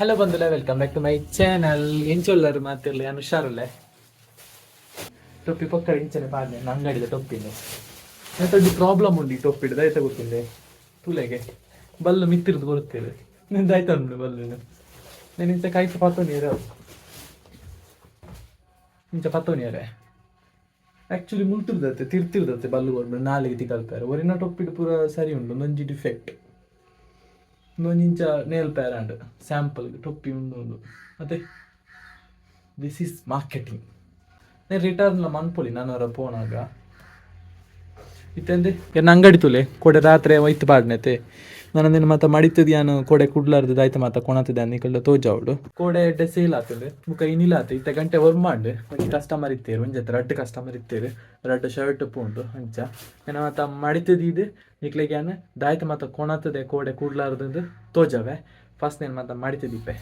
Hello ಬಂಧುಲೆ, welcome back to my channel. ಎಂಚೊಲ್ಲರು ಮಾತಿರ್ಲಿ, ನಾನು ಹುಷಾರುಲ್ಲೆ. ಟೊಪ್ಪಿ ಪೊಕ್ಕಡೆ ಇಂಚನೆ ಪಾಡ್ನೆ ಅಂಗಡಿದ ಟೊಪ್ಪಿನ. ಎಂತೊಂಜಿ ಪ್ರಾಬ್ಲಮ್ ಉಂಡು ಈ ಟೊಪ್ಪಿಡು, ದಾಯ್ತ ಗೊತ್ತುಂಡೆ? ತುಲೆಗೆ ಬಲ್ಲು ಮಿತ್ತಿರ್ದು ಬರುತ್ತೇವೆ. ನಿಂದಾಯ್ತು ಉಂಡು ಬಲ್ಲು. నేను ಇಂಚ ಕೈಟ್ ಪತ್ತೊನಿಯರೆ, ಇಂಚ ಪತ್ತೊನಿಯರೆ. ಆ್ಯಕ್ಚುಲಿ ಮುಲ್ತಿರ್ದತ್ತೆ, ತಿರ್ತಿರ್ದತ್ತೆ ಬಲ್ಲು ಕೊರ್ಬೆ ನಾಲಿಗೆ ತಿಕಲ್ಪಾರೆ. ಒರಿನ ಟೊಪ್ಪಿಡು ಪೂರ ಸರಿ ಉಂಡು, ಒಂದೊಂಜಿ ಡಿಫೆಕ್ಟ್. ಒಂದೊಂಜಿ ಇಂಚ ನೇಲ್ ಪ್ಯಾರಾಂಡ್ ಸ್ಯಾಂಪಲ್ ಟೊಪ್ಪಿ ಉಂಡು ಉಂಡು. ಮತ್ತೆ this is marketing. ನಾನು ರಿಟರ್ನ್ ಮನ್ಪೊಲಿ ನಾನು ಅವರ ಪೋನಾಗ. ಇತ್ತೆಂದೆ ಎನ್ನ ಅಂಗಡಿ ತುಲೆ ಕೋಡೆ ರಾತ್ರಿ ಒಯ್ತು ಪಾಡ್ನೆತೆ. ನಾನು ಮಾತ ಮಡಿತದ ಯಾನು ಕೋಡೆ ಕುಡ್ಲಾರ್ದು ದಾಯ್ತ ಮಾತ ಕೊಣತದೆ ನಿಕಲ್ಡ ತೋಜಾವುಡು. ಕೋಡೆ ಎಡ್ಡೆ ಸೇಲ್ ಆತದೆ, ಬುಕ್ಕ ಇನಿಲ ಆತು. ಇತ್ತೆ ಗಂಟೆ ಒರ್ಮಾಂಡ್. ಒಂಜಿ ಕಸ್ಟಮರ್ ಇತ್ತೇರು, ಒಂಜಿ ರಡ್ಡ್ ಕಸ್ಟಮರ್ ಇತ್ತೇರು, ರಡ್ಡ್ ಶರ್ಟ್ ಪೋಂಡು. ಅಂಚ ಎನ್ನ ಮಾತ ಮಡಿತದ ನಿಕ್ಲೆಗ್ ಯಾನ್ ದಾಯ್ತ ಮಾತ ಕೊಣತದೆ ಕೋಡೆ ಕುಡ್ಲಾರ್ದು ತೋಜವೆ. ಫಸ್ಟ್ ನೇನು ಮಾತ ಮಡಿತದಿಪ್ಪೆ.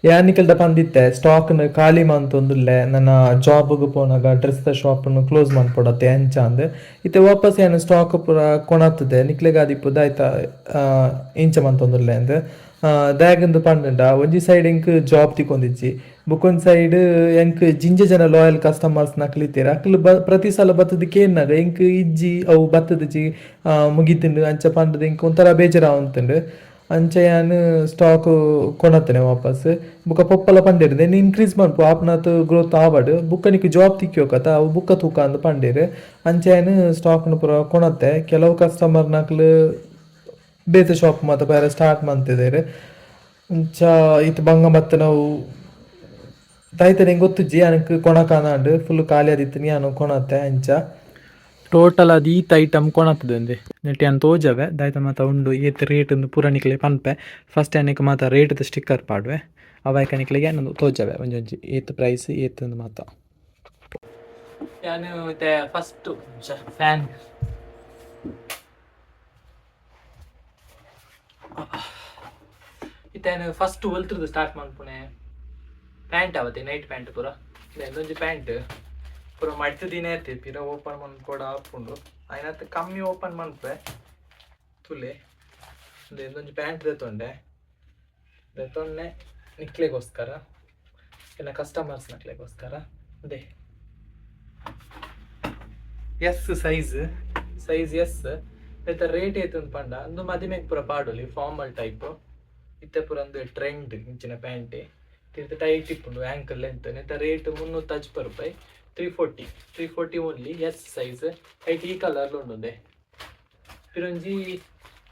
ಯಾನ್ ನಿಕಲ್ದ ಪಂದಿತ್ತೆ, ಸ್ಟಾಕ್ನ್ ಖಾಲಿ ಮಂತೊಂದುಲ್ಲೆ, ನನ್ನ ಜಾಬ್ಗ್ ಪೋನಾಗ ಡ್ರೆಸ್ ಶಾಪ್ನು ಕ್ಲೋಸ್ ಮನ್ಪೊಡತ್ತೆ ಅಂಚ ಅಂದ್. ಇತ್ತೆ ವಾಪಸ್ ಯಾನ್ ಸ್ಟಾಕ್ ಪೂರ ಕೊಣತದೆ. ನಿಕ್ಲೆಗ್ ಆದಿಪ್ಪು ದಾಯ್ತ ಇಂಚ ಮಂತೊಂದುಲ್ಲೆ ಅಂದ್. ದಾಯೆಗಂದ್ ಪಂಡಂಡ, ಒಂಜಿ ಸೈಡ್ ಎಂಕ್ ಜಾಬ್ ತಿಕ್ಕೊಂದಿಜ್ಜಿ, ಬೊಕೊಂಜಿ ಸೈಡ್ ಎಂಕ್ ಜಿಂಜ ಜನ ಲಾಯಲ್ ಕಸ್ಟಮರ್ಸ್ ನಕುಲು ಇತ್ತೆರ್. ಅಕ್ಲು ಪ್ರತಿ ಸಲ ಬತ್ತದ್ ಕೇನ್ನಾಗ ಎಂಕ್ ಇಜ್ಜಿ, ಅವು ಬತ್ತದಿಜಿ, ಮುಗಿತುಂಡು ಅಂಚ ಪಂಡದ್ ಎಂಕ್ ಒಂಥರ ಬೇಜಾರಾವೊಂತುಂಡು. ಅಂಚ ಯಾನ್ ಸ್ಟಾಕ್ ಕೊನತ್ತನೆ ವಾಪಸ್. ಬೊಕ ಪೊಪ್ಪಲ ಪಂಡೆರ್, then increase ಮನ್ಪು, ಆಪ್ನಾತ್ ಗ್ರೋತ್ ಆವಡ್, ಬೊಕ್ಕ ನಿಕ್ ಜಾಬ್ ತಿಕ್ಯೋಕತ, ಅವು ಬುಕ್ಕ ತೂಕ ಅಂದ್ ಪಂಡೆರ್. ಅಂಚ ಯಾನ್ ಸ್ಟಾಕ್ನು ಪೂರ ಕೊನತ್ತೆ. ಕೆಲವು ಕಸ್ಟಮರ್ ನಕುಲು ಬೇತೆ ಶಾಪ್ ಮಾತ ಬೇರೆ ಸ್ಟಾರ್ಟ್ ಮಂತಿದೆರ್. ಅಂಚ ಇತ್ತೆ ಬಂಗ ಬತ್ತಿನವು ದಾಯ್ತನೆ ಗೊತ್ತುಜ್ಜಿ. ಅನಕ್ ಕೊಣಕಾನಾಂಡ್ ಫುಲ್ ಖಾಲಿ ಆದಿತ್ತಿನಿ, ಯಾನ್ ಕೊನತ್ತೆ. ಅಂಚ ಟೋಟಲ್ ಅದು ಈತ್ ಐಟಮ್ ಕೊಣತದೆ. ನೆಟ್ ಯಾನ್ ತೋಜವೆ ದಾಯ್ತ ಮಾತ ಉಂಡು, ಏತ್ ರೇಟ್ ಉಂದು ಪೂರ ನಿಕ್ಲೆ ಪನ್ಪೆ. ಫಸ್ಟ್ ಯಾನಿಕ್ ಮಾತ ರೇಟ್ದ ಸ್ಟಿಕ್ಕರ್ ಪಾಡುವೆ. ಅವಾಯ್ಕ ನಿಕ್ಲೆಗೆ ಯಾನ್ ತೋಜವೆ ಒಂಜೊಂಜಿ ಏತ್ ಪ್ರೈಸ್ ಏತ್ ಉಂದು ಮಾತ. ಯಾನ್ ಇತ್ತೆ ಫಸ್ಟ್ ಫ್ಯಾನ್ ಇತ್ತೆ ಯಾನ್ ಫಸ್ಟ್ ಒಲ್ತ್ರದ್ದು ಸ್ಟಾರ್ಟ್ ಮನ್ಪುನೆ? ಪ್ಯಾಂಟ್ ಅವತ್ತೆ, ನೈಟ್ ಪ್ಯಾಂಟ್ ಪೂರ. ಒಂಜಿ ಪ್ಯಾಂಟ್ ಪೂರ ಮಡ್ತ್ ದಿನ ಇರ್ತಿ ಪಿರ ಓಪನ್ ಮನ್ಪೊಡ ಆಪುಂಡು. ಐನತ್ ಕಮ್ಮಿ ಓಪನ್ ಮನ್ಪೆ ತುಲೆ. ಒಂದೊಂಜಿ ಪ್ಯಾಂಟ್ ದೆತೊಂಡೆ ದೆತೊನ್ನೆ ನಿಕ್ಲೆಗೋಸ್ಕರ, ಎನ್ನ ಕಸ್ಟಮರ್ಸ್ ನಕ್ಲೆಗೋಸ್ಕರ. ಅದೇ ಎಸ್ ಸೈಜ್, ಸೈಜ್ ಎಸ್. ಇತ್ತ ರೇಟ್ ಏತ್ ಪಂಡ, ಒಂದು ಮದಿಮೆಗ್ ಪೂರ ಪಾಡೊಲಿ, ಫಾರ್ಮಲ್ ಟೈಪ್. ಇತ್ತೆ ಪೂರ ಒಂದು ಟ್ರೆಂಡ್ ಇಂಚಿನ ಪ್ಯಾಂಟ್. ತಿರ್ತ್ ಟೈಟ್ ಇಪ್ಪುಂಡು, ಆ್ಯಂಕಲ್ ಲೆಂತ್. ನೆತ್ತ ರೇಟ್ 340 ರೂಪಾಯಿ, 340, 340 only. S size. ಐಟ್ ಈ ಕಲರ್ ಉಂಡುಂದೆ, ಪಿರೊಂಜಿ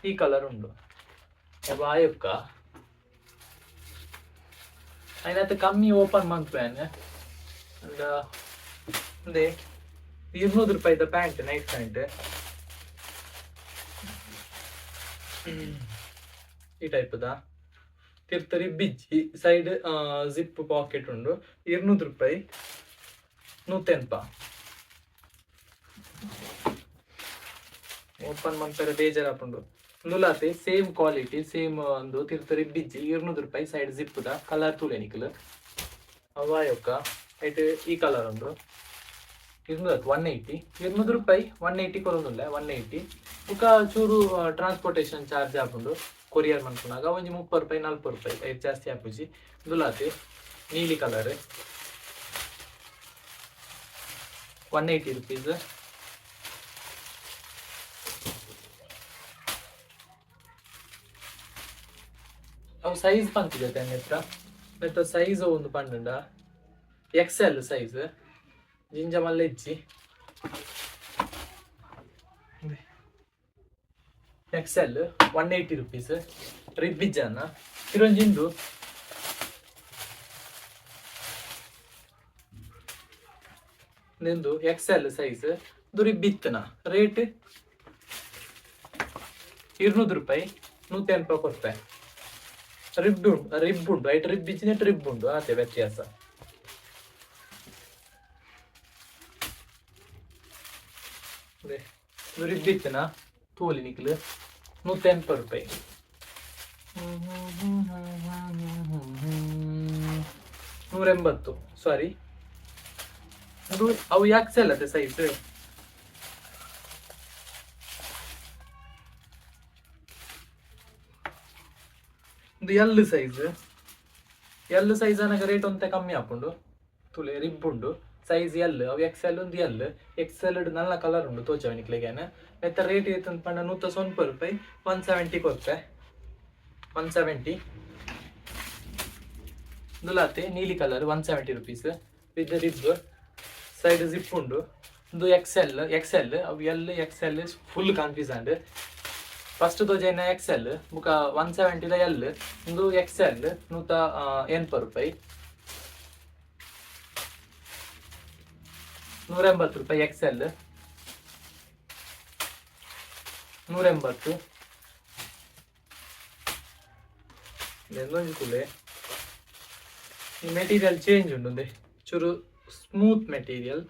ಈ ಕಲರ್ ಉಂಡು. ಬಾಯೊಕ್ಕ ಐನತ್ ಕಮ್ಮಿ ಓಪನ್ ಮನ್ಪುವೆ. ಅಂದ ಒಂದೇ 200 ರೂಪಾಯಿದ ಪ್ಯಾಂಟ್, ನೈಟ್ ಪ್ಯಾಂಟ್. ಈ ಟೈಪ್ದ ತಿರ್ತ್ ರಿಬ್ಬಿಜ್ಜಿ, ಸೈಡ್ ಜಿಪ್ ಪಾಕೆಟ್ ಉಂಡು. 200 ರೂಪಾಯಿ, 180. ಓಪನ್ ಮನ್ಪೆರೆ ಬೇಜಾರಾಪುಂಡು. ಉಂದುಲಾತೆ ಸೇಮ್ ಕ್ವಾಲಿಟಿ, ಸೇಮ್ ಒಂದು. ತಿರ್ತ್ ರಿಬ್ಬಿಜ್ಜಿ, 200 ರೂಪಾಯಿ, ಸೈಡ್ ಜಿಪ್ಪುದ. ಕಲರ್ ತೂಲೆ ನಿಕುಲು. ಅವಾಯೊಕ್ಕ ಐಟ್ ಈ ಕಲರ್ ಉಂಡು. 200, 180. 200 ರೂಪಾಯಿ, 180 ಕೊರೊಂದುಲ್ಲೆ. 180. ಬುಕ್ಕ ಚೂರು ಟ್ರಾನ್ಸ್ಪೋರ್ಟೇಷನ್ ಚಾರ್ಜ್ ಆಪುಂಡು ಕೊರಿಯರ್ ಮನ್ಪುನಾಗ. ಒಂಜಿ 30 ರೂಪಾಯಿ, 40 ರೂಪಾಯಿ, ಐಟ್ ಜಾಸ್ತಿ ಆಪುಜಿ. ಉಂದುಲಾತೆ ನೀಲಿ ಕಲರ್, 180 ರುಪೀಸ್. ಅವು ಸೈಜ್ ಪಂತಿದೆ ಹತ್ರ. ನೆತ್ತ ಸೈಜ್ ಒಂದು ಪಂಡುಂಡ ಎಕ್ಸೆಲ್ ಸೈಜ್. ಜಿಂಜ ಮಲ್ಲ ಇಜ್ಜಿ. Excel, 180 rupees. ರಿಬ್ಬಿಜ್ಜಾನ ಪಿರೊಂಜಿಂದು ನಿಂದು ಎಕ್ಸೆಲ್ ಸೈಜ್ ದುರಿ ಬಿತ್ತನ. ರೇಟ್ 200 ರೂಪಾಯಿ, 180 ಕೊರ್ಪೆ. ರಿಬ್ ಉಂಡು, ರಿಬ್ ಉಂಡು. ಐಟ್ ರಿಬ್ ಇಜ್ಜಿನೆಟ್ ರಿಬ್ ಉಂಡು, ಆತೆ ವ್ಯತ್ಯಾಸ. ರಿಬ್ ಇತ್ತನ ತೋಲಿ ನಿಕ್ಲು. 180 ರೂಪಾಯಿ. 180, ಸಾರಿ. ಅದು ಅವು ಎಕ್ಸೆಲ್ ಅದೇ ಸೈಜ್. ಇದು ಎಲ್ ಸೈಜ್. ಎಲ್ ಸೈಜ್ ಅನಗ ರೇಟ್ ಒಂತೆ ಕಮ್ಮಿ ಆಪುಂಡು. ತುಲೆ, ರಿಬ್ ಉಂಡು. ಸೈಜ್ ಎಲ್, ಅವು ಎಕ್ಸ್ ಎಲ್, ಒಂದು ಎಲ್. ಎಕ್ಸ್ ಎಲ್ ನಲ್ಲ ಕಲರ್ ಉಂಡು, ತೋಜವ ನಿಕ್ಲೆಗೇನ. ನೆತ್ತ ರೇಟ್ ಏತ್ ಪಂಡ 190 ರೂಪಾಯಿ, 170 ಕೊರ್ಪೆ, 170. ಇಂದುಲಾತೆ ನೀಲಿ colour, ₹170 with rib, side zip ಉಂಡು. ಇಂದು ಎಕ್ಸ್ ಎಲ್, ಎಕ್ಸ್ ಎಲ್. ಅವು L, X L, full confuse and. First ತೋಜೈನ ಎಕ್ಸ್ ಎಲ್, ಬುಕ 170ದ ಎಲ್. ಇಂದು ಎಕ್ಸ್ ಎಲ್, 180 ರೂಪಾಯಿ, 180 ರೂಪಾಯಿ ಎಕ್ಸ್ ಎಲ್, 180. ಒಂಜಿ ತೂಲೆ, ಈ ಮೆಟೀರಿಯಲ್ ಚೇಂಜ್ ಉಂಡು. ಒಂದೆ ಚೂರು ಸ್ಮೂತ್ ಮೆಟೀರಿಯಲ್,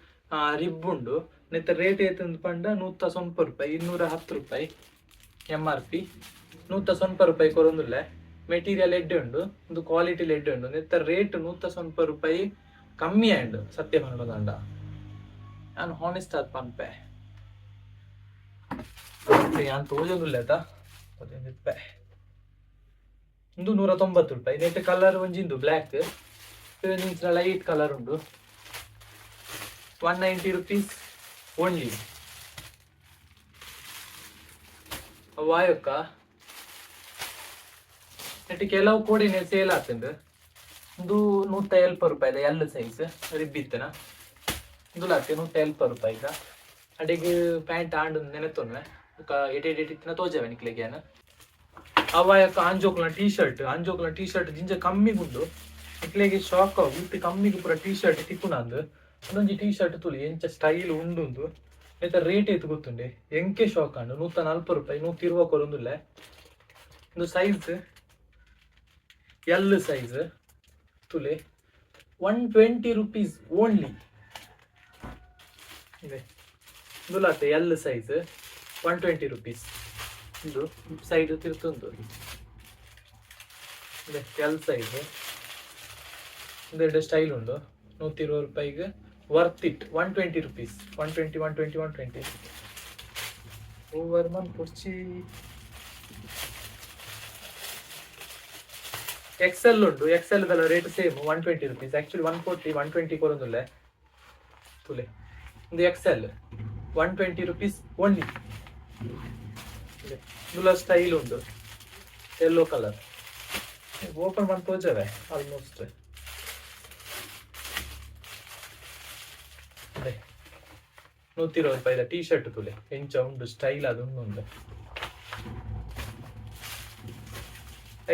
ರಿಬ್ ಉಂಡು. ನೆತ್ತ ರೇಟ್ ಏತ್ ಪಂಡ 190 ರೂಪಾಯಿ, 210 ರೂಪಾಯಿ ಎಮ್ ಆರ್ ಪಿ. 190 ರೂಪಾಯಿ ಕೊರೊಂದುಲ್ಲೆ. ಮೆಟೀರಿಯಲ್ ಎಡ್ಡೆ ಉಂಡು, ಒಂದು ಕ್ವಾಲಿಟಿ ಎಡ್ಡೆ ಉಂಡು. ನೆತ್ತ ರೇಟ್ 190 ರೂಪಾಯಿ ಕಮ್ಮಿ ಆಂಡ್. ಸತ್ಯ ಪನೊಡಾಂಡ, ಯಾನ್ ಹಾನೆಸ್ಟ್ ಆದ್ ಪನ್ಪೆ, ಯಾನ್ ತೋಜೊಂದುಲ್ಲೆ ಆತ, ತೋಜೊಂದಿಪ್ಪೆ. ಉಂದು 190 ರೂಪಾಯಿ. ನೆಟ್ ಕಲರ್ ಒಂಜಿ ಉಂದು ಬ್ಲ್ಯಾಕ್, ಲೈಟ್ ಕಲರ್ ಉಂಡು. ₹190 ಓನ್ಲಿ. ವಾಯೊಕ್ಕ ನೆಟ್ ಕೆಲವು ಕೋಡಿನೆ ಸೇಲ್ ಆತುಂಡು. ಉಂದು 170 ರೂಪಾಯಿದ ಎಲ್ ಸೈಜ್, ರಿಬ್ ಇತ್ತನ. ಇಂದುಲ 170 ರೂಪಾಯಿದ. ಅಡೆಗ್ ಪ್ಯಾಂಟ್ ಆಂಡ್ ನೆನೆತೊನ್ವೆ. ಬೊಕ ಏಟ್ ಏಟ್ ಇತ್ತಿನ ತೋಜವೆ ನಿಕ್ಲೆಗ್ ಯಾನ್. ಅವಾಯಕ ಆಂಜೋಕ್ಲ ಟೀ ಶರ್ಟ್. ಆಂಜೋಕ್ಲ ಟೀ ಶರ್ಟ್ ಜಿಂಜ ಕಮ್ಮಿಗುಂಡು. ನಿಕ್ಲೆಗ್ ಶಾಕ್ ಅವು, ಇತ್ತೆ ಕಮ್ಮಿಗ್ ಪೂರ ಟೀ ಶರ್ಟ್ ತಿಕ್ಕುನಂದು. ಒಂದೊಂಜಿ ಟೀ ಶರ್ಟ್ ತುಲಿ, ಎಂಚ ಸ್ಟೈಲ್ ಉಂಡು ಉಂದು. ನೆತ್ತ ರೇಟ್ ಏತ್ ಗೊತ್ತುಂಡೆ? ಎಂಕೆ ಶಾಕ್ ಆಂಡ್. 140 ರೂಪಾಯಿ, 120 ಕೊರೊಂದುಲ್ಲೆ. ಇಂದು ಸೈಜ್ ಎಲ್ ಸೈಜ್, ತುಲೆ, ₹120 ಓನ್ಲಿ ಇದೆ. ಇಂದುಲಾತೆ ಎಲ್ ಸೈಜ್, ₹120. ಇಂದು ಸೈಡ್ ತಿರ್ತುಂದು ಇದೆ. ಎಲ್ ಸೈಜ್, ಇಂದೆರಡು ಸ್ಟೈಲ್ ಉಂಡು. 120 ರೂಪಾಯಿಗೆ worth it. ₹120, 120, 120, 120. Over Mann ಕುರ್ಚಿ. ಎಕ್ಸೆಲ್ ಉಂಟು. ಎಕ್ಸೆಲ್ ದಲ್ಲ rate same, ₹120. Actually 140, 120 ಕೊರೊಂದುಲ್ಲೆ. ತುಲೆ, ಒಂದು ಎಕ್ಸೆಲ್, ₹120 ಓನ್ಲಿ. ಇಂದುಲ ಸ್ಟೈಲ್ ಉಂಟು. ಯೆಲ್ಲೋ ಕಲರ್ ಓಪನ್ ಮಾಡಿ ತೋಜವೆ ಆಲ್ಮೋಸ್ಟ್. ಅದೇ 120 ರೂಪಾಯಿದ ಟೀ ಶರ್ಟ್ ತುಲೆ, ಎಂಚ ಉಂಡು ಸ್ಟೈಲ್. ಅದು ಉಂಡು.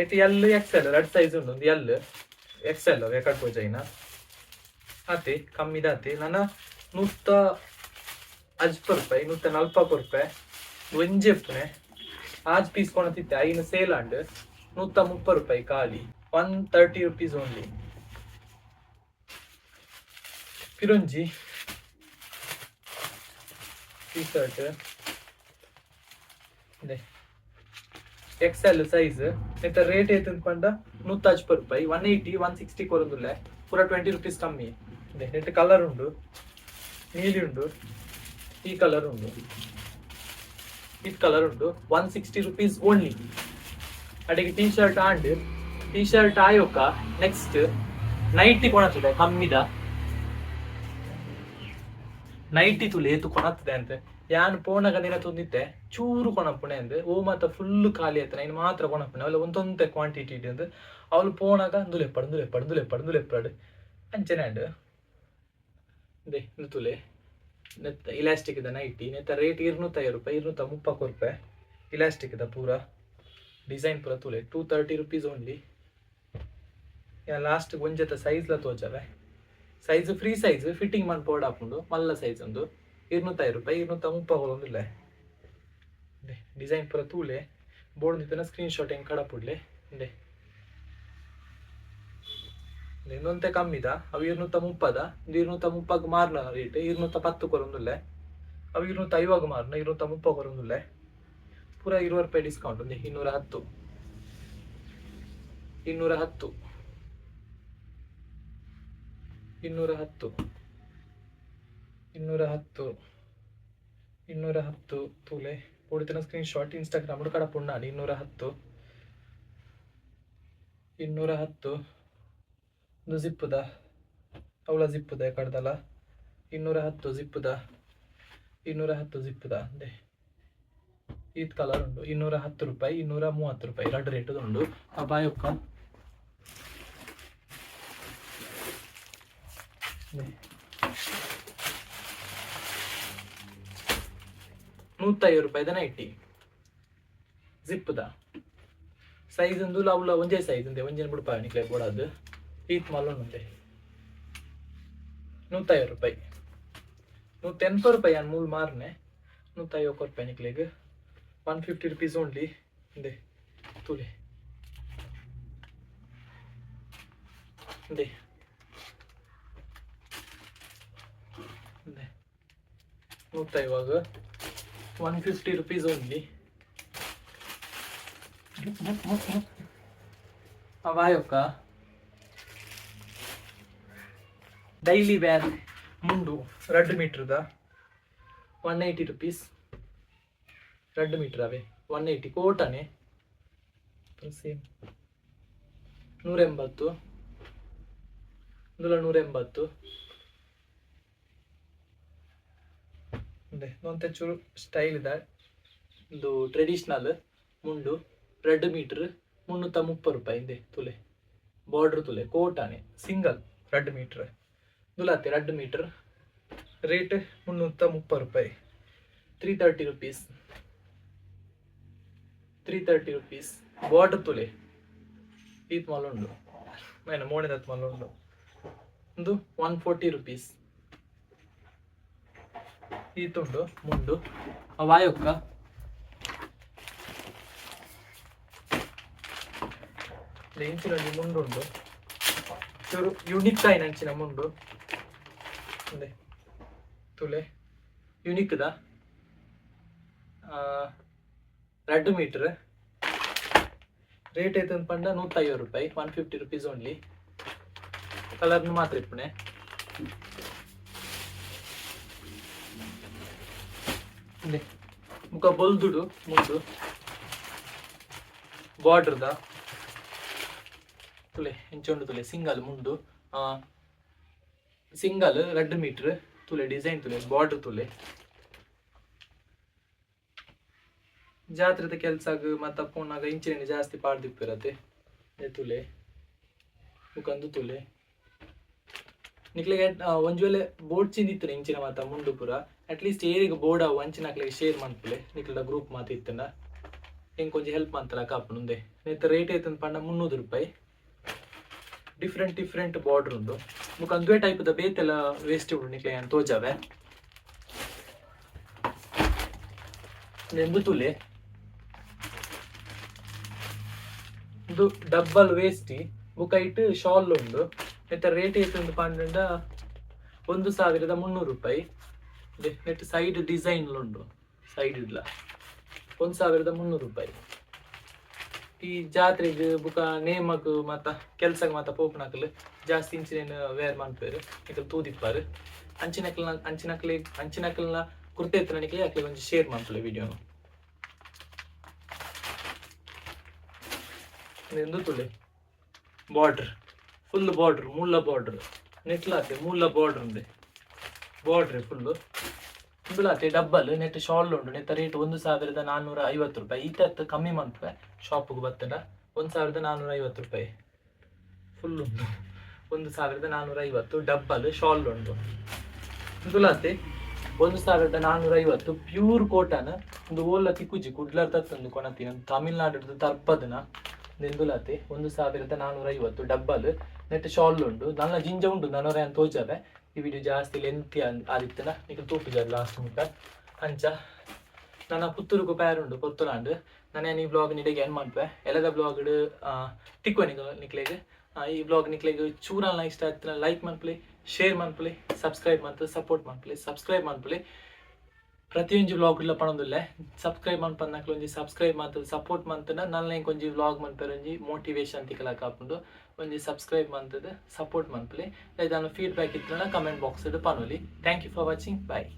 ಐಟ್ ಎಲ್, ಎಕ್ಸ್ ಎಲ್ ರಡ್ಡ್ ಸೈಜ್ ಉಂಡು. ಒಂದು ಎಲ್, ಎಕ್ಸ್ ಎಲ್ ಬೇಕಾಗ್ಬೋದು. ಆತೆ ಕಮ್ಮಿದಾತೆ. ನನ 150 ರೂಪಾಯಿ, 140 ರೂಪಾಯಿ ಒಂಜಿ ಇಪ್ಪುನೆ. ಆಜ್ ಪೀಸ್ ಕೊಣತಿತ್ತೆ, ಐನು ಸೇಲ್ ಆಂಡ್. 130 ರೂಪಾಯಿ ಖಾಲಿ, ₹130 ಓನ್ಲಿ. ಪಿರೊಂಜಿ ಟೀ ಶರ್ಟ್ ಇದೆ, ಎಕ್ಸ್ ಎಲ್ ಸೈಜ್. ನೆತ್ತ ರೇಟ್ ಏತ್ ಪಂಡ 150 ರೂಪಾಯಿ, 180, 160 ಕೊರೊಂದುಲ್ಲೆ. ಪೂರ ₹20 ಕಮ್ಮಿ ಇದೆ. ನೆಟ್ ಕಲರ್ ಉಂಡು, ನೀಲಿ ಉಂಡು, ಈ ಕಲರ್ ಉಂಡು, ಈ ಕಲರ್ ಉಂಡು. ₹160 ಓನ್ಲಿ. ಅಡೆಗೆ T shirt and. T shirt ಆಯೋಕ next nighty ಕೊಣತದೆ ಕಮ್ಮಿದ. ನೈಟಿ ತುಲೆ ಏತು ಕೊಣತ್ತದೆ ಅಂತ. ಯಾನ್ ಪೋನಗ ನಿನ ತುಂದಿತ್ತೆ, ಚೂರು ಕೊಣಪುಣೆ ಅಂದ್. ಓ ಮಾತ ಫುಲ್ ಖಾಲಿ ಆಯ್ತು, ನೈನ್ ಮಾತ್ರ ಕೊಣಪುಣೆ. ಅವಳು ಒಂದೊಂತೆ ಕ್ವಾಂಟಿಟಿ ಅಂದ್. ಅವಳು ಪೋನಾಗ ಅಂದುಲೆಪ್ಪಡು, ಅಂದುಲೆಪ್ಪಡು, ಅಂದುಲೆಪ್ಪಡು, ಅಂದುಲೆಪ್ಪಡು ಅಂಚನೆ ಅಂಡ್. ಇಂದೆ ಇಂದು ತುಲೆ, ನೆತ್ತ ಇಲಾಸ್ಟಿಕ್ the nighty. ನೆತ್ತ ರೇಟ್ 250 ರೂಪಾಯಿ, 230 ರೂಪಾಯಿ. ಇಲಾಸ್ಟಿಕ್ the ಪೂರ ಡಿಸೈನ್ ಪೂರ ತುಲೆ, ₹230 ಓನ್ಲಿ. ಲಾಸ್ಟ್ ಒಂಜೆತ ಸೈಜ್ ಲ ತೋಜವೆ. ಸೈಜ್ ಫ್ರೀ ಸೈಜ್, ಫಿಟ್ಟಿಂಗ್ ಮನ್ಪೋಡ್ ಆಪುಂಡು. ಮಲ್ಲ ಸೈಜ್ ಒಂದು 205 ರೂಪಾಯಿ, 230 ಕೊರೊಂದುಲ್ಲೆ. ಡಿಸೈನ್ ಪೂರ ತೂಲೆ. ಬೋರ್ಡ್ ಸ್ಕ್ರೀನ್ ಶಾಟ್ ಹೆಂಗ್ ಕಡಪುಡ್ಲೆ. ಇಂದೆ ಇನ್ನೊಂತೆ ಕಮ್ಮಿದ. ಅವು 230ದ. ಇದು 230ಗ್ ಮಾರ್ನ ರೇಟ್, 210 ಕೊರೊಂದುಲ್ಲೆ. ಅವು 250ಗ್ ಮಾರ್ನ, 230 ಕೊರೊಂದುಲ್ಲೆ. ಪೂರ 20 ರೂಪಾಯಿ ಡಿಸ್ಕೌಂಟ್. ಒಂದು 210, 210, 210, 210, 210. ತೂಲೆ, ಹೊಡಿತನ ಸ್ಕ್ರೀನ್ ಶಾಟ್, ಇನ್ಸ್ಟಾಗ್ರಾಮ್ ಕಡಪುಂಡಾಡಿ. 210. 210. ಒಂದು ಜಿಪ್ಪುದ, ಅವಳ ಜಿಪ್ಪುದ ಕಡ್ದಲ್ಲ. 210 ಜಿಪ್ಪುದ, 210 ಜಿಪ್ಪುದ ಅಂದೆ. ಈತ್ ಕಲರ್ ಉಂಡು. 210 ರೂಪಾಯಿ, 230 ರೂಪಾಯಿ, ಎರಡು ರೇಟ್ ಉಂಡು. ಆ ಬಾಯೊಕ್ಕ 150 ರೂಪಾಯಿದ ನೈಟಿ ಜಿಪ್ಪುದ. ಸೈಜ್ ಉಂದು ಅವುಲ ಒಂಜೇ ಸೈಜ್ ಉಂದೆ. ಒಂಜೇನು ಬಿಡ್ಪ ನಿಕ್ಲೆ ಬೋಡಾದ್. ಈತ್ ಮಲ್ಲ ಉಂಡೆ. 150 ರೂಪಾಯಿ, 180 ರೂಪಾಯಿ. ನಾನು ಮೂಲು ಮಾರನೆ. 150 ರೂಪಾಯಿ ನಿಕ್ಲೆಗ್. 150 ರುಪೀಸ್ ಓನ್ಲಿ. ಇಂದೆ ತೂಲೆ, ಇಂದೆ ಇಂದೆ 150. 150 ರುಪೀಸ್ ಓನ್ಲಿ. ಅವಾಯೊಕ್ಕ ಡೈಲಿ ವೇರ್ ಮುಂಡು 2 ಮೀಟ್ರದ, 180 ರುಪೀಸ್. 2 ಮೀಟರ್ ಅವೇ, 180. ಕೋಟನೆ ಸೇಮ್. 180 ಇಂದುಲ, 180. ಒಂತೆ ಚೂರು ಸ್ಟೈಲ್ ಇದೆ. ಒಂದು ಟ್ರೆಡಿಷ್ನಲ್ ಮುಂಡು, 2 ಮೀಟರ್, 330 ರೂಪಾಯಿ. ಇಂದೆ ತುಲೆ, ಬಾರ್ಡ್ರ್ ತುಲೆ. ಕೋಟಾನೆ ಸಿಂಗಲ್ 2 ಮೀಟರ್ ದುಲಾತೆ. 2 ಮೀಟರ್ ರೇಟ್ 330 ರೂಪಾಯಿ. 330 ರುಪೀಸ್, 330 ರುಪೀಸ್. ಬಾರ್ಡರ್ ತುಲೆ. ಈತ್ ಮಾಲ್ ಉಂಡು ಮೇನ ಮೋಣೆದತ್ ಮಾಲ್ ಉಂಡು. ಒಂದು 140 ರುಪೀಸ್. ಈತುಂಡು ಮುಂಡು. ವಾಯೊಕ್ಕ ಇಂಚಿನ ಒಂಜಿ ಮುಂಡು ಉಂಡು. ಚೂರು ಯುನಿಕ್ ಆಯಿನ ಅಂಚಿನ ಮುಂಡು ಉಂದೆ ತುಲೆ. ಯುನಿಕ್ದ 2 ಮೀಟರ್. ರೇಟ್ ಐತಂತ ಪಂಡ 150 ರೂಪಾಯಿ, 150 ರುಪೀಸ್ ಓನ್ಲಿ. ಕಲರ್ನು ಮಾತ್ರ ಇಪ್ಪುನೆ. ಉಂದೆ ಮುಖ ಬೊಲ್ದುಡು ಮುಂಡು ಬಾರ್ಡರ್ದ. ತುಲೆ ಎಂಚ ಉಂಡು ತುಲೆ. ಸಿಂಗಲ್ ಮುಂಡು, ಸಿಂಗಲ್ 2 ಮೀಟರ್. ತುಲೆ ಡಿಸೈನ್ ತುಲೆ, ಬಾರ್ಡರ್ ತುಲೆ. ಜಾತ್ರೆದ ಕೆಲ್ಸಗ್ ಮತ್ತ ಪೋನಾಗ ಇಂಚಿನ ಜಾಸ್ತಿ ಪಾಡ್ದಿಪ್ಪಿರತೆ. ತುಲೆ ಮುಖಂದು ತುಲೆ. ನಿಕ್ಲೆಗ್ ಒಂಜಿ ವೇಳೆ ಬೋರ್ಡ್ ಚಿಂದಿತ್ತು ಇಂಚಿನ ಮಾತ ಮುಂಡು ಪೂರ, ಅಟ್ಲೀಸ್ಟ್ ಏರಿಗ ಬೋರ್ಡ್ ಅವು ಅಂಚಿನಕ್ಲೆಗ್ ಶೇರ್ ಮನ್ಪುಲೆ. ನಿಕ್ಲೆಡ ಗ್ರೂಪ್ ಮಾತ ಇತ್ತಂಡ ಎಂಕ್ ಒಂಜಿ ಹೆಲ್ಪ್ ಮಂತಲ ಕಾಪುಂಡು. ನೆತ್ತ ರೇಟ್ ಐತಂತ ಪಂಡ 300 ರೂಪಾಯಿ. ಡಿಫ್ರೆಂಟ್ ಡಿಫ್ರೆಂಟ್ ಬಾರ್ಡರ್ ಉಂಡು. ಬೊಕ ಅಂದುವೆ ಟೈಪ್ ದ ಬೇತೆಲ ವೇಸ್ಟ್ ಉಂಡು. ನಿಕ್ಲೆ ಯಾನ್ ತೋಜಾವೆ. ಉಂದು ತೂಲೆ, ಉಂದು ಡಬ್ಬಲ್ ವೇಸ್ಟಿ. ಬೊಕ ಐಟ್ ಶಾಲ್ ಉಂಡು. ನೆತ್ತ ರೇಟ್ ಏತ್ ಪಂಡ 1300 ರೂಪಾಯಿ. ನೆಟ್ ಸೈಡ್ ಡಿಸೈನ್ ಉಂಡು, ಸೈಡ್ ಇಡ್ಲ. 1300 ರೂಪಾಯಿ. ಈ ಜಾತ್ರೆಗ್ ಬುಕ ನೇಮಕ್ ಮಾತ ಕೆಲ್ಸಗ್ ಮಾತ ಪೋಪುನಕುಲು ಜಾಸ್ತಿ ಇಂಚಿನ ವೇರ್ ಮನ್ಪುವೆರ್. ನಿಕುಲು ತೂದಿಪ್ಪರ್. ಅಂಚಿನಕ್ಲ್ನ ಅಂಚಿನಕ್ಲೆ ಅಂಚಿನಕ್ಲ್ನ ಕುರ್ತೆ ಇತ್ತಿನ ನಿಕ್ಲೆ ಅಕ್ಲೆಗ್ ಒಂಜಿ ಶೇರ್ ಮನ್ಪುಲೆ ವಿಡಿಯೋನು. ಉಂದು ತೂಲೆ, ಬಾರ್ಡರ್, ಫುಲ್ ಬಾರ್ಡರ್, ಮೂಲ ಬಾರ್ಡರ್ ನೆಟ್ಲಾತೆ. ಮೂಲ ಬಾರ್ಡರ್ ಉಂಡೆ, ಬಾರ್ಡ್ರೆ ಫುಲ್. ಉಂದುಲಾತೆ ಡಬ್ಬಲ್. ನೆಟ್ ಶಾಲ್ ಉಂಡು. ನೆತ್ತ ರೇಟ್ 1450 ರೂಪಾಯಿ. ಈತತ್ ಕಮ್ಮಿ ಮನ್ಪುವೆ ಶಾಪ್ಗೆ ಬತ್ತಡ. 1450 ರೂಪಾಯಿ. ಫುಲ್ ಉಂಡು. 1450, ಡಬ್ಬಲ್ ಶಾಲ್ ಉಂಡು. ಉಂದುಲಾತೆ 1450, ಪ್ಯೂರ್ ಕೋಟನ್. ಒಂದು ಓಲ್ಲ ತಿಕ್ಕುಜಿ. ಕುಡ್ಲರ್ ತತ್ತೊಂದು ಕೊಣತಿನ, ತಮಿಳ್ನಾಡು ತರ್ಪದನ. ಇಂದುಲಾತೆ 1450, ಡಬ್ಬಲ್. ನೆಟ್ ಶಾಲ್ ಉಂಡು. ನನ್ನ ಜಿಂಜ ಉಂಡು ನನೊರ ಯಾನ್ ತೋಜಾವೆ. ಈ ವಿಡಿಯೋ ಜಾಸ್ತಿ ಲೆಂತಿ ಆದಿತ್ತನ ನಿಕುಲು ತೂಪುಜಾರ್ ಲಾಸ್ಟ್ ಮುಟ್ಟ. ಅಂಚ ನನ್ನ ಪುತ್ತೂರುಗು ಪ್ಯಾರ್ ಉಂಡು ಪೊತ್ತುಲಾಂಡ್. ನಾನು ಈ ಬ್ಲಾಗ್ ನಿಡೆಗೆ ಏನು ಮನ್ಪೆ. ಎಲ್ಲದ ಬ್ಲಾಗ್ ತಿಕ್ಕುವ ನಿಕ್ ನಿಕ್ಲೆಗ್. ಈ ಬ್ಲಾಗ್ ನಿಕ್ಲೆಗ್ ಚೂರಲ್ನ ಇಷ್ಟ ಆಯ್ತು, ಲೈಕ್ ಮನ್ಪುಲೆ, ಶೇರ್ ಮನ್ಪುಲೆ, ಸಬ್ಸ್ಕ್ರೈಬ್ ಮನ್ಪುಲೆ, ಸಪೋರ್ಟ್ ಮನ್ಪುಲೆ. ಸಬ್ಸ್ಕ್ರೈಬ್ ಮನ್ಪುಲೆ. ಪ್ರತಿಯೊಂಜಿ ವ್ಲಾಗ್ ಇಲ್ಲ ಪಣೊಂದುಲ್ಲೆ. ಸಬ್ಸ್ಕ್ರೈಬ್ ಮನ್ಪಂದಕ್ಲು ಒಂಜಿ ಸಬ್ಸ್ಕ್ರೈಬ್ ಮಂತ್ ಸಪೋರ್ಟ್ ಮಂತ್ನ ನಲ್ಲ ಒಂಜಿ ವ್ಲಾಗ್ ಮನ್ಪೆರೆ ಒಂಜಿ ಮೋಟಿವೇಶನ್ ತಿಕ್ಕಲಕ ಆಪುಂಡು. ಒಂಜಿ ಸಬ್ಸ್ಕ್ರೈಬ್ ಮಂತದ್ ಸಪೋರ್ಟ್ ಮನ್ಪುಲೆ. ದಾದ ಫೀಡ್ಬ್ಯಾಕ್ ಇತ್ತುಂಡ ಕಮೆಂಟ್ ಬಾಕ್ಸ್ ಪನೊಲಿ. Thank you for watching. Bye.